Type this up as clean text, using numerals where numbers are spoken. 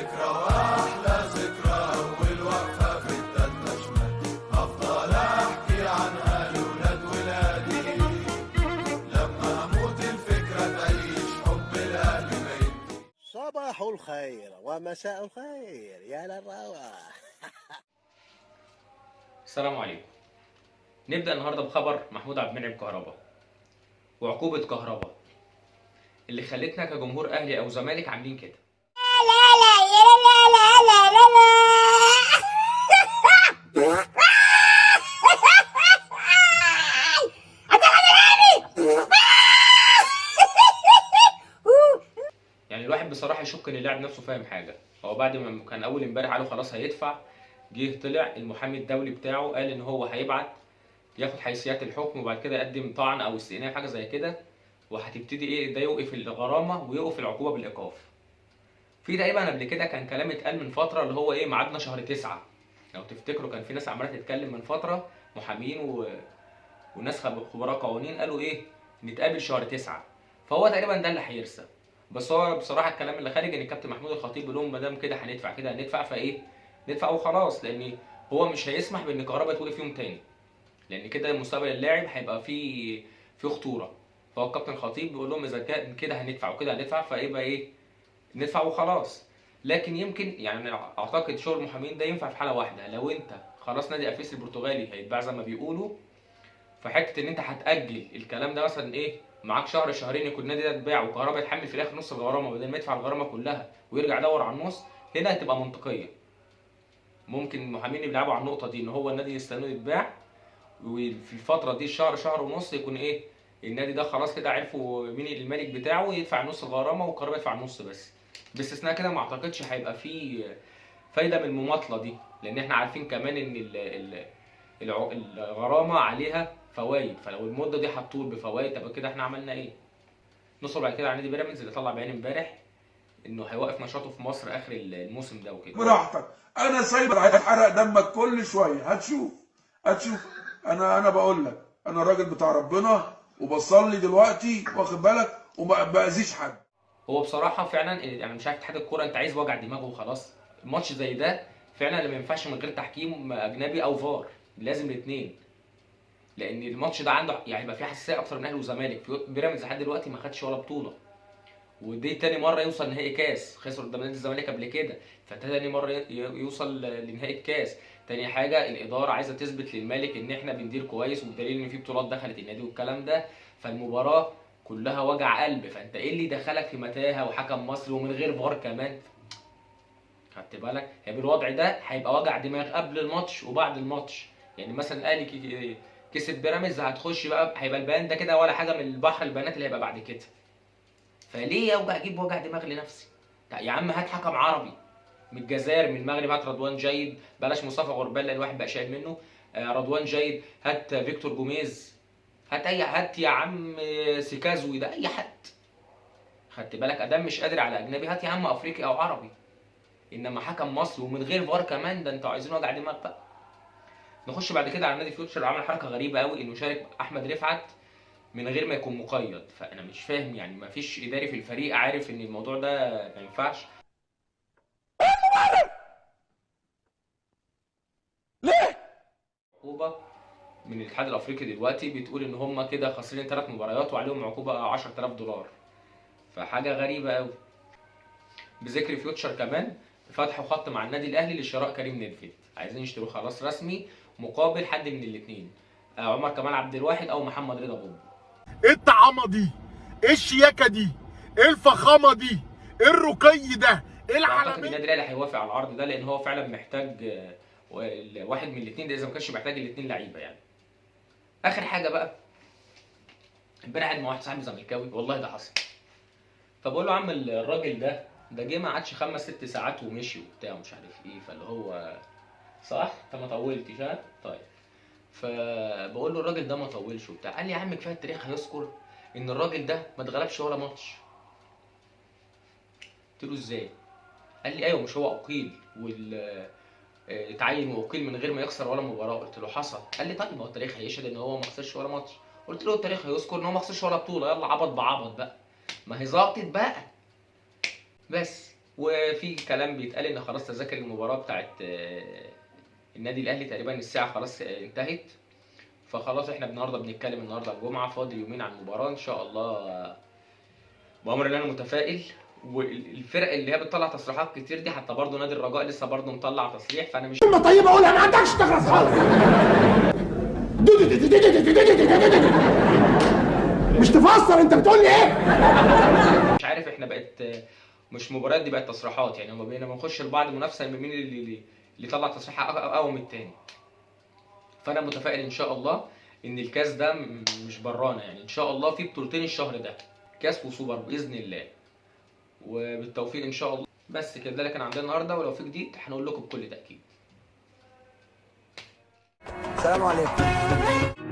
ذكرى واحلى ذكرى، اول وقفه في التالتة شمال، هفضل احكي عنها لولاد ولادي، لما هموت الفكرة تعيش، حب الاهل ما ينتهي. صباح الخير ومساء الخير يا للروعة. السلام عليكم. نبدأ النهارده بخبر محمود عبد المنعم كهربا وعقوبة كهربا اللي خلتنا كجمهور أهلي أو زمالك عاملين كده. لا لا يا لا لا لا لا لا. يعني الواحد بصراحة يشك إن اللاعب نفسه فاهم حاجة. هو بعد ما كان أول امبارح قالوا خلاص هيدفع، جه طلع المحامي الدولي بتاعه قال إن هو هيبعت ياخد حيثيات الحكم وبعد كده يقدم طعن أو استئناف حاجة زي كده، وهتبتدي إيه ده يوقف الغرامة ويوقف العقوبة بالإيقاف. في تقريبا قبل كده كان كلام اتقال من فترة اللي هو إيه ميعادنا شهر 9، لو تفتكروا كان في ناس عمالة تتكلم من فترة، محامين وناس خبراء قوانين قالوا إيه نتقابل شهر 9، فهو تقريبا ده اللي هيرسى. بس هو بصراحة الكلام اللي خارج إن الكابتن محمود الخطيب بيقول لهم ما دام كده هندفع كده هندفع، فإيه ندفع وخلاص، لأن هو مش هيسمح بإن كهربا توقف يوم تاني، لأن كده مستقبل اللاعب هيبقى فيه خطورة. فهو الكابتن الخطيب بيقول لهم إذا كان كده هندفع وكده هندفع، فيبقى إيه ندفع وخلاص. لكن يمكن يعني اعتقد شغل المحامين ده ينفع في حاله واحدة، لو انت خلاص نادي افيس البرتغالي هيتباع زي ما بيقولوا، فحته ان انت هتاجل الكلام ده مثلا ايه معاك شهر شهرين يكون النادي ده اتباع وكهربا يتحمل في الاخر نص الغرامة بدل ما يدفع الغرامة كلها ويرجع يدور على النص، هنا هتبقى منطقية. ممكن المحامين بيلعبوا على النقطة دي، ان هو النادي يستنوه يتباع وفي الفترة دي شهر شهر ونص يكون ايه النادي ده خلاص كده عرفوا مين المالك بتاعه، يدفع نص الغرامة وكهربا يدفع النص بس. باستثناء كده ما اعتقدش هيبقى فيه فايده من المماطله دي، لان احنا عارفين كمان ان الغرامة عليها فوائد، فلو المدة دي هتطول بفوائد طب كده احنا عملنا ايه؟ نوصل بعد كده على نادي بيراميدز اللي طلع بيان امبارح انه هيوقف نشاطه في مصر اخر الموسم ده وكده. براحتك، انا سايبك هتحرق دمك كل شوية، هتشوف هتشوف. انا بقول لك انا الراجل بتاع ربنا وبصلي دلوقتي واخد بالك وما باذيش حد. هو بصراحة فعلا يعني مش عارف اتحاد الكورة انت عايز وجع دماغه وخلاص. ماتش زي ده فعلا ما ينفعش من غير تحكيم اجنبي او فار، لازم الاثنين، لان الماتش ده عنده يعني يبقى فيه حساسية اكتر من اهلي وزمالك. بيراميدز لحد دلوقتي ما خدش ولا بطوله، ودي تاني مرة يوصل نهائي كاس، خسر قدام نادي الزمالك قبل كده، فتاني مرة يوصل لنهائي الكاس. تاني حاجة الادارة عايزه تثبت للمالك ان احنا بندير كويس، وبدليل ان في بطولات دخلت النادي والكلام ده، فالمباراه كلها وجع قلب. فانت ايه اللي دخلك في متاهه وحكم مصري ومن غير فار كمان؟ خدت بالك؟ هي بالوضع ده هيبقى وجع دماغ قبل الماتش وبعد الماتش. يعني مثلا الاهلي كسب بيراميدز هتخش بقى هيبقى البيان ده كده ولا حاجة من البحر البيانات اللي هيبقى بعد كده. فليه اوجع اجيب وجع دماغ لنفسي؟ يا عم هات حكم عربي من الجزائر من المغرب، هات رضوان جيد، بلاش مصطفى غربال لان الواحد بقى شايل منه، رضوان جيد، هات فيكتور جوميز، هات اي، هات يا عم سيكازوي ده، اي حد. خدت بالك؟ ادام مش قادر على اجنبي هات يا عم افريقي او عربي، انما حكم مصري ومن غير فار كمان، ده انتوا عايزين وجع دماغ بقى. نخش بعد كده على نادي فيوتشر، عمل حركة غريبة قوي انه شارك احمد رفعت من غير ما يكون مقيد، فانا مش فاهم يعني ما فيش اداري في الفريق عارف ان الموضوع ده ما ينفعش. ليه؟ عقوبه من الاتحاد الافريقي دلوقتي بتقول ان هم كده خسرين 3 مباريات وعليهم عقوبه $10,000، فحاجه غريبة قوي. بذكر فيوتشر كمان فتحوا خط مع النادي الاهلي لشراء كريم نيدفيد، عايزين يشتروه خلاص رسمي مقابل حد من الاثنين، عمر كمال عبد الواحد او محمد رضا بوبو. ايه الطعامه دي؟ ايه الشياكه دي؟ ايه الفخامة دي؟ ايه الرقي ده؟ ايه العالمية؟ اعتقد النادي الاهلي هيوافق على العرض ده، لان هو فعلا محتاج واحد من الاثنين ده، اذا ما كانش محتاج الاثنين لعيبة يعني. اخر حاجة بقى، امبارح قاعد مع واحد صاحبي زملكاوي، والله ده حصل، فبقول له يا عم الراجل ده جه ما قعدش 5 6 ساعات ومشي وبتاع ومش عارف ايه، فاللي هو صح انت ما طولتش ها؟ طيب. فبقول له الراجل ده ما طولش وبتاع، قال لي يا عم كفاية التاريخ هيذكر ان الراجل ده ما اتغلبش ولا ماتش. قلت له ازاي؟ قال لي ايوه مش هو اقيل وال اتعين واقيل من غير ما يخسر ولا مباراة. قلت له حصل. قال لي طيب ما هو التاريخ هيشهد ان هو ما خسرش ولا ماتش. قلت له التاريخ هيذكر ان هو ما خسرش ولا بطوله، يلا عبط بعبط بقى، ما هي ظبطت بقى. بس. وفي كلام بيتقال ان خلاص تذاكر المباراة بتاعت النادي الاهلي تقريبا الساعة خلاص انتهت. فخلاص احنا النهارده بنتكلم، النهارده الجمعة، فاضل يومين على المباراة ان شاء الله بامر الله. انا متفائل. والفرق اللي هي بتطلع تصريحات كتير دي، حتى برضه نادي الرجاء لسه برضه مطلع تصريح، فانا مش كلمة طيبة اقولها، ما عندكش تخلص خالص. مش تفسر انت بتقول لي ايه؟ مش عارف، احنا بقت مش مباريات، دي بقت تصريحات يعني. هما بقينا بنخش لبعض منافسه مين اللي طلع تصريح اقوى من التاني. فانا متفائل ان شاء الله ان الكاس ده مش برانا يعني، ان شاء الله في بطولتين الشهر ده، كاس وسوبر باذن الله، وبالتوفيق ان شاء الله. بس كده ده اللي كان عندنا النهارده، ولو في جديد هنقول لكم بكل تاكيد. السلام عليكم.